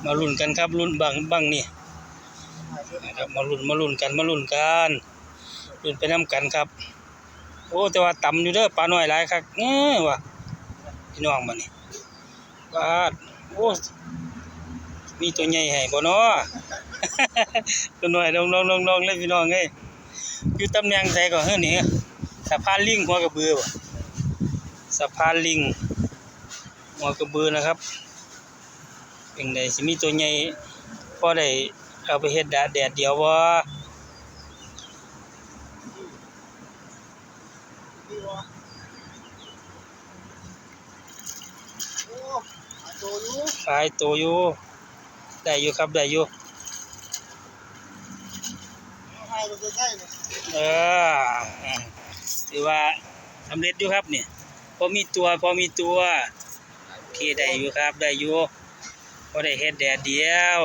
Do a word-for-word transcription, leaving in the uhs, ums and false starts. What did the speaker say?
มาลุ้นกันครับ ลุ้นบั้ง บั้งนี่นะครับ มาลุ้น มาลุ้นกัน มาลุ้นกัน ลุ้นไปนำกันครับ โอ้ แต่ว่าต่ำอยู่เด้อ ปลาน้อยหลายคัก เอ้อ ว่ะ พี่น้อง บัดนี้ ปาด โอ้ มีตัวใหญ่ให้บ่น้อ ตัวน้อยลองๆๆๆเลยพี่น้องเอ้ย อยู่ตำแหน่งใดก่อนเฮ้อนี่ สะพานลิงหัวกระบือบ่ สะพานลิงหัวกระบือนะครับ เป็นไดสิมีตัวใหญ่ พอได้เอาไปเฮ็ดดาดแดดเดียวบ่ โอ้ หลายตัวอยู่ หลายตัวอยู่ ได้อยู่ครับ ได้อยู่ เอาให้มันใกล้ๆเนี่ย เออ อ่า ถือว่าสำเร็จอยู่ครับเนี่ย พอมีตัว พอมีตัว โอเค ได้อยู่ครับ ได้อยู่ พอได้เฮ็ดแดดเดียว